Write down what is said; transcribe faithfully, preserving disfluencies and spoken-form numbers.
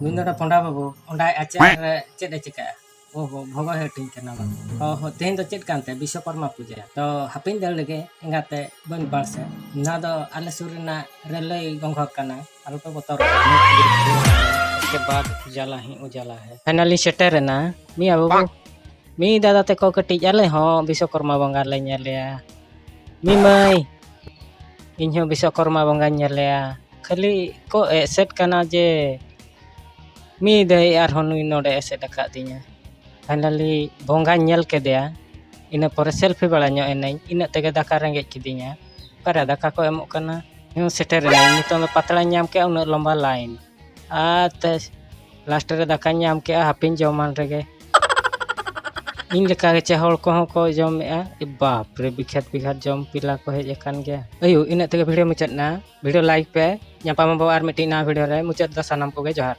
ᱱᱩᱭ ᱱᱚᱰᱮ ᱯᱚᱸᱰᱟ ᱵᱟᱹᱵᱩ, ᱚᱸᱰᱟᱭ ᱟᱪᱟᱨ ᱨᱮ ᱪᱮᱫ ᱮ ᱪᱤᱠᱟᱹᱜᱼᱟ? ᱚ ᱦᱚ, ᱵᱷᱚᱜᱚᱭ ᱦᱟᱹᱴᱤᱧ ᱠᱟᱱᱟ ᱵᱟᱝ? ᱚ ᱦᱚ, ᱛᱮᱦᱮᱧ ᱫᱚ ᱪᱮᱫ ᱠᱟᱱᱛᱮ? ᱵᱤᱥᱥᱚᱠᱚᱨᱢᱟ ᱯᱩᱡᱟᱹ᱾ ᱛᱚ ᱦᱟᱯᱮᱧ ᱫᱟᱹᱲ ᱞᱮᱜᱮ, ᱮᱸᱜᱟᱛᱮ ᱵᱟᱹᱧ ᱵᱟᱲᱥᱮ᱾ ᱱᱚᱣᱟ ᱫᱚ ᱟᱞᱮ ᱥᱩᱨ ᱨᱮᱱᱟᱜ ᱨᱮᱞᱣᱮ ᱜᱚᱝᱜᱷᱚ ᱠᱟᱱᱟ, ᱟᱞᱚᱯᱮ ᱵᱚᱛᱚᱨᱚᱜᱼᱟ᱾ ᱩᱥᱠᱮ ᱵᱟᱫ ᱩᱡᱟᱞᱟ ᱦᱤ ᱩᱡᱟᱞᱟ ᱦᱮ᱾ ᱯᱷᱟᱭᱱᱟᱞᱤ ᱥᱮᱴᱮᱨ ᱮᱱᱟ᱾ ᱢᱤᱭᱟ ᱵᱟᱹᱵᱩ, ᱢᱤ ᱫᱟᱫᱟ ᱛᱮᱠᱚ ᱠᱟᱹᱴᱤᱡ, ᱟᱞᱮ ᱦᱚᱸ ᱵᱤᱥᱥᱚᱠᱚᱨᱢᱟ ᱵᱚᱸᱜᱟ ᱞᱮ ᱧᱮᱞᱮᱭᱟ᱾ ᱢᱤ ᱢᱟᱹᱭ, ᱤᱧ ᱦᱚᱸ ᱵᱤᱥᱥᱚᱠᱚᱨᱢᱟ ᱵᱚᱸᱜᱟᱧ ᱧᱮᱞᱮᱭᱟ᱾ ᱠᱷᱟᱹᱞᱤ ᱠᱚ ᱮᱥᱮᱫ ᱠᱟᱱᱟ ᱡᱮ ᱢᱤ ᱫᱟᱹᱭ ᱟᱨᱦᱚᱸ ᱱᱩᱭ ᱱᱚᱰᱮ ᱮᱥᱮᱫ ᱟᱠᱟᱫᱤᱧᱟ᱾ ᱯᱷᱟᱭᱱᱟᱞᱤ ᱵᱚᱸᱜᱟᱧ ᱧᱮᱞ ᱠᱮᱫᱮᱭᱟ, ᱤᱱᱟᱹ ᱯᱚᱨᱮ ᱥᱮᱞᱯᱷᱤ ᱵᱟᱲᱟ ᱧᱚᱜ ᱮᱱᱟᱹᱧ, ᱤᱱᱟᱹᱜ ᱛᱮᱜᱮ ᱫᱟᱠᱟ ᱨᱮᱸᱜᱮᱡ ᱠᱤᱫᱤᱧᱟ᱾ ᱚᱠᱟᱨᱮ ᱫᱟᱠᱟ ᱠᱚ ᱮᱢᱚᱜ ᱠᱟᱱᱟ? ᱤᱧ ᱥᱮᱴᱮᱨ ᱮᱱᱟᱹᱧ, ᱱᱤᱛᱚᱝ ᱫᱚ ᱯᱟᱛᱲᱟᱧ ᱧᱟᱢ ᱠᱮᱜᱼᱟ, ᱩᱱᱟᱹᱜ ᱞᱚᱢᱵᱟ ᱞᱟᱭᱤᱱ᱾ ᱟᱨ ᱛᱮ ᱞᱟᱥᱴ ᱨᱮ ᱫᱟᱠᱟᱧ ᱧᱟᱢ ᱠᱮᱜᱼᱟ, ᱦᱟᱯᱮᱧ ᱡᱚᱢᱟᱱ ᱨᱮᱜᱮ᱾ ᱤᱧ ᱞᱮᱠᱟ ᱜᱮ ᱪᱮ ᱦᱚᱲ ᱠᱚᱦᱚᱸ ᱠᱚ ᱡᱚᱢᱮᱜᱼᱟ᱾ ᱮ ᱵᱟᱯ ᱨᱮ, ᱵᱤᱠᱷᱟᱛ ᱵᱤᱠᱷᱟᱛ ᱡᱚᱢ ᱯᱤᱞᱟ ᱠᱚ ᱦᱮᱡ ᱟᱠᱟᱱ ᱜᱮᱭᱟ᱾ ᱟᱭᱩ, ᱤᱱᱟᱹᱜ ᱛᱮᱜᱮ ᱵᱷᱤᱰᱤᱭᱳ ᱢᱩᱪᱟᱹᱫ ᱮᱱᱟ᱾ ᱵᱷᱤᱰᱤᱭᱳ ᱞᱟᱭᱤᱠ ᱯᱮ᱾ ᱧᱟᱯᱟᱢ ᱟᱵᱚ ᱟᱨ ᱢᱤᱫᱴᱤᱡ ᱱᱟᱣᱟ ᱵᱷᱤᱰᱤᱭᱳ ᱨᱮ᱾ ᱢᱩᱪᱟᱹᱫ ᱫᱚ ᱥᱟᱱᱟᱢ ᱠᱚᱜᱮ ᱡᱚᱦᱟᱨ᱾